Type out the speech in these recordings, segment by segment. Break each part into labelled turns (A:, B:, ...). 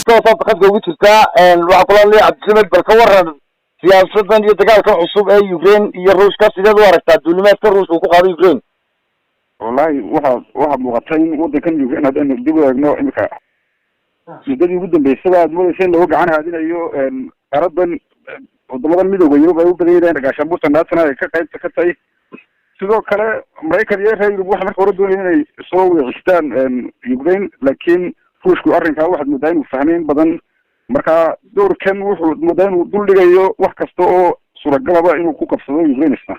A: Toosaad khadka ugu jirtaa. Waxaa kula hadlaya Cabdisamed. Bal ka waran siyaasadan iyo dagaalkan cusub ee Ukraine iyo Ruushka? Sideed u aragtaa duulimaadka Ruushka uu ku qaaday Ukraine?
B: Wallahi, waxaa muuqata in wadankan Ukraine, haddaynu dib u eegno imika muddadii ugu dambeysaba, aad moodeysa in looga gacan haadinayo qaaradan wadamadan Midooda Yurub ay u badan yihiin, gaashaanbuurta NATOna ay ka qaybta ka tahay. Sidoo kale Maraykan iyo reer Yurub waxay marka hore doonaya inay soo weecistaan Ukraine, laakiin Ruushku arrinkaa waxaad moodaa inuu fahmeyn badan. Marka doorkan wuxuu moodaa inuu dul dhigayo wax kasta oo suuragalaba inuu ku qabsado Ukraine isna.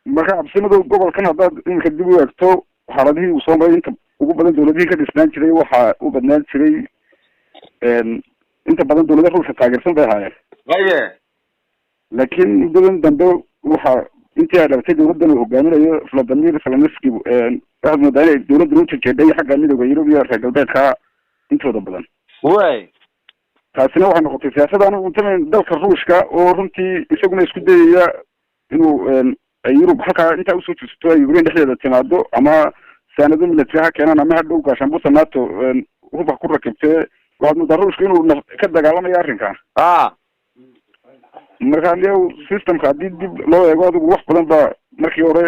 B: Marka cabsinadow, gobolkan haddaad iminka dib u eegto xaaladihii uu soo maray, inta ugu badan dawladihii ka dhisnaan jiray waxaa u badnaan jiray inta badan dawlada Ruushka taageersan bay ahaayeen. Laakiin muddadan dambe, waxa intii ay dhalatay dawladdan uu hogaaminayo Vladimir Zelensky, waxaad moodaa inay dawladdan u jejeedhay xagga Midooda Yurub iyo reer galbeedka intooda badan. Taasina waxay noqotay siyaasad aan uguntamayn dalka Ruushka, oo runtii isaguna isku dayaya inuu ay Yurub halkaa intaa usoo jirsato, ay Ukraine dhexdeeda timaado, ama saanado military ha keenaan ama hadhow gaashaanbuurta NATO hubka ku rakibtee. Waxaad moodaa Ruushka inuu ka dagaalamayo arrinka. Marka niyow, systemka haddii dib loo eego, adigu wax badan baa markii hore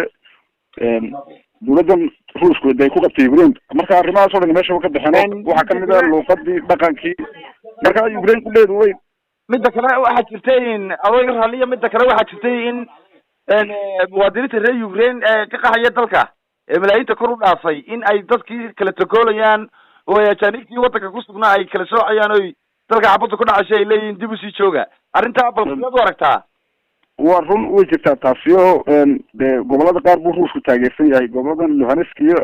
B: dawladdan Ruushku day ku qabtay Ukraine. Marka arrimahaas oo dhan meesha ka baxeen oo waxaa kamid ah luuqadii, dhaqankii. Marka Ukraine kudheedu way
A: Midda kale waxaa jirtay in, adoo iga raalliya, midda kale waxaa jirtay in muwaadiniinta reer Ukraine ee ka qaxaya dalka ee malaayiinta kor u dhaafay in ay dadkii kala tagoolayaan oo ay ajaanibtii waddanka ku sugnaa ay kala soocayaan, oy dalka xabadda ku dhacaysa ay leeyihiin dib usii jooga. Arrintaa bal sideed u aragtaa?
B: Waa run, way jirtaa taasi oo dee gobolada qaar buu Ruushku taageersan yahay. Goboladan Luhansk iyo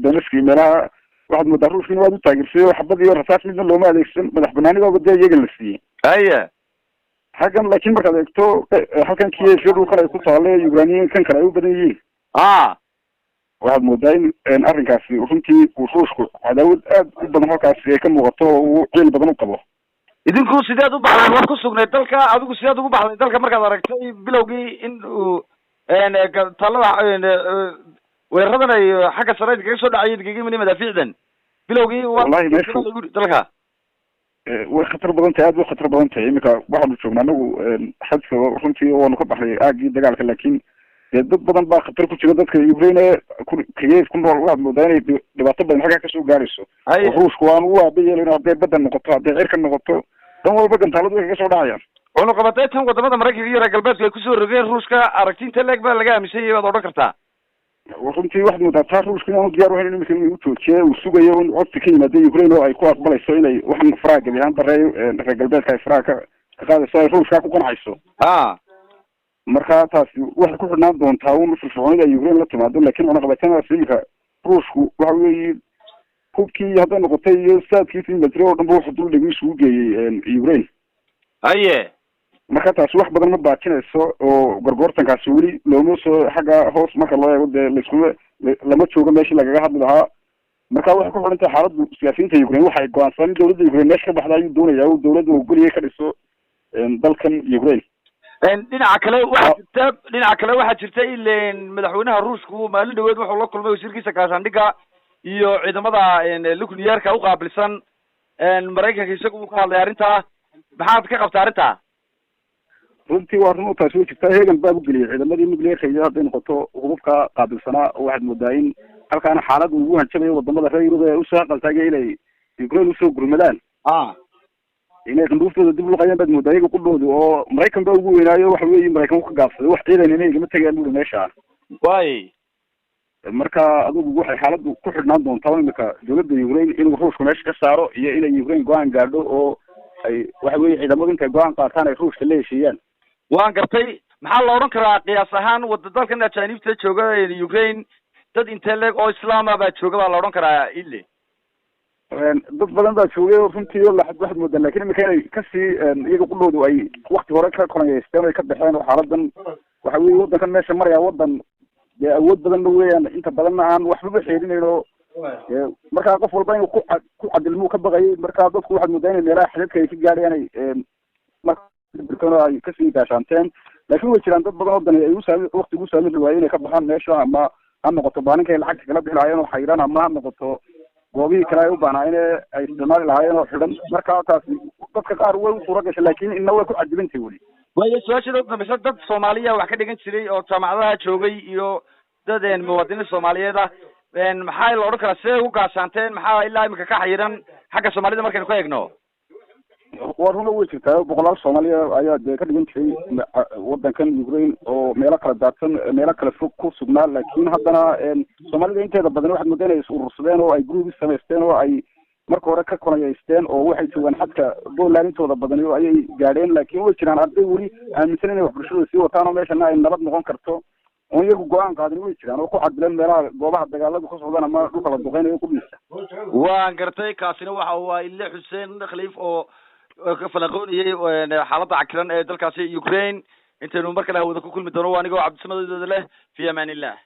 B: Donetsk iyo meelaha waxaad moodaa Ruushku inuu aad u taageersayo. Xabad iyo rasaas midna looma adeegsan, madax banaanidooba dee iyaga la siiyey. Xaggan laakiin markaad eegto halkan Kiev iyo dhulkan ay ku taale Ukrainiyin kan kale ay u badan yihiin, waxaad moodaa in arrinkaasi runtii uu Ruushku cadaawad aad u badan halkaasi ay ka muuqato oo uu ciil badan u qabo.
A: Idinku sideed u baxday? Waad ku sugnayd dalka. Adigu sideed ugu baxday dalka markaad aragtay bilowgii in uu talada weeraradan ay xagga sare idinkaga soo dhacay, idinkaga imanay madaafiicdan bilowgii?
B: Wallahi meeshu
A: dalka
B: way khatar badan tahay, aad bay khatar badan tahay. Iminka waxaanu joognaa anagu xadka, runtii waanu ka baxnay aagii dagaalka, laakiin dee dad badan baa khatar ku jira. Dadka Ukraine ee Kiev ku nool waxaad moodaa inay dhibaato badan xaggaa kasoo gaarayso, oo Ruushku waanu u aaba yeelayn. Hadday badda noqoto, hadday cirka noqoto, dhan walba gantaaladu way kaga soo dhacayaan.
A: Cunuqabateyntan wadamada Maraykanka iyo reer galbeedku ay kusoo rogeen Ruushka, aragti inta leeg baa laga aaminsan yahay baad odhan kartaa?
B: Runtii waxaad moodaa taa Ruushka inaanu diyaar uhayn imika inuu joojiye, uu sugayo in codsi ka yimaado Ukraine oo ay ku aqbalayso inay waxan faraha gebi ahaan bareeyo reer galbeedka ay faraha ka qaadayso, ay Ruushka ku qancayso. Marka taasi waxay ku xidhnaan doontaa un firfircoonida ay Ukraine la timaado. Laakiin cunaqabateynadaas iminka Ruushku waxa weeye hubkii hadday noqotay iyo saadkiisi military oo dhan ba wuxuu duldhigi isugu geeyey Ukraine. Marka taasi wax badan ma baajinayso, oo gorgoortankaasi weli looma soo xagga hoos marka loo eego dee layskuma lama joogo meeshii lagaga hadli lahaa. Marka waxay ku xidhan tahay xaaladdu siyaasiyiinta Ukraine. Waxay go-aansadaan in dawladda Ukraine meesha ka baxda ayuu doonayaa, uu dawladda ogoliya ka dhiso dalkan Ukraine.
A: Dhinaca kale waxaa jirta in madaxweynaha Ruushku maalin dhaweed wuxuu la kulmay wasiirkiisa gaashaandhigga iyo ciidamada nuclearka uqaabilsan Maraykanka. Isagu uu ka hadlay arrintaa. Maxaad ka qabtaa arrintaa?
B: Runtii waa run, taasi way jirtaa. Heegan baa ugeliyay ciidamadii nuclearka iyo hadday noqoto hubabka qaabilsanaa, oo waxaad moodaa in halkaana xaalad ugu hanjabayo wadamada reer Yurub ee usoo aqaltaagay inay Ukraine usoo gurmadaan, inay qanduuftooda dib luqayaan baad moodaa iyaga qudhoodu. Oo Maraykan baa ugu weynaayo, waxa weeye Maraykan ku ka gaabsaday, wax ciidan inay igama tegayaan buri meesha. Marka adigu waxay xaaladdu ku xidhnaan doontaa imika dawladda Ukraine inuu Ruushku meesha ka saaro iyo inay Ukraine go-aan gaadho, oo ay waxa weye ciidamadu intay go-aan qaataan ay Ruushka la heshiiyaan.
A: Waan gartay. Maxaa la odhan karaa qiyaas ahaan wada dalkan ajaanibta jooga Ukraine, dad intee leeg oo islaama baa jooga baa la odhan karaa ile?
B: Dad badan baa joogay oo runtii waxaad moodaa, lakin imika inay kasii iyaga qudhoodu ay wakti hore ka kolanyeysteen, ay ka baxeen. Oo xaaladan waxa weye waddankan meesha maraya waddan dee awood badanna weeyaan, inta badanna aan waxbaba xeelinayn, oo markaa qof walba inuu ku cadilmuu ka baqayay. Marka dadku waxaad moodaa inay meelaha xidadka ay ka gaadhayaan, ay marka ay kasii gaashaanteen. Laakin way jiraan dad badan oo dani ay usaami waktigu usaamixi waayey inay ka baxaan meesha, ama ha noqoto baaninka ay lacagta kala bixi lahaayeen oo xayraan, ama ha noqoto Goobihii kale ay u baahnaayeen ee ay isticmaali lahaayeen oo xidhan. Marka taasi dadka qaar way u suura gashay, laakiin inna way ku cadibantay weli.
A: Waayo, su-aasheeda u dambaysa, dad Soomaaliya wax ka dhigan jiray oo jaamacadaha joogay iyo dad muwaadiniin Soomaaliyeed ah, maxaa la odhan karaa? Sidee ugu gaashaanteen? Maxaa ilaa imika ka xayiran xagga Soomaalida markaynu ka eegno?
B: Waa runa, way jirtaa. Boqolaal Soomaaliya ayaa dee ka dhigan jiray wadankan Ukraine oo meelo kala daadsan, meelo kala fog ku sugnaa, laakiin haddana Soomaalida inteeda badan waxaad moodaa inay is urursadeen oo ay groups samaysteen oo ay marka hore ka konayeysteen, oo waxay joogaan xadka Poland intooda badani oo ayay gaadheen. Laakiin way jiraan arday weli aaminsan inay waxbarashadooda sii wataan oo meeshana ay nabad noqon karto oon iyagu go-aan qaadin. Way jiraan oo ku cadilan meelaha goobaha dagaaladu ka socdaan ama dhulka la duqeynayo ku dhiisa.
A: Waan gartay. Kaasina waxa uu ahaa Ile Xuseen Khaliif oo ka falanqoonayay xaaladda cakiran ee dalkaasi Ukraine. Intaynu mar kale hawada ku kulmi doono, waa anigoo Cabdisamadooda leh, fi amaan illah.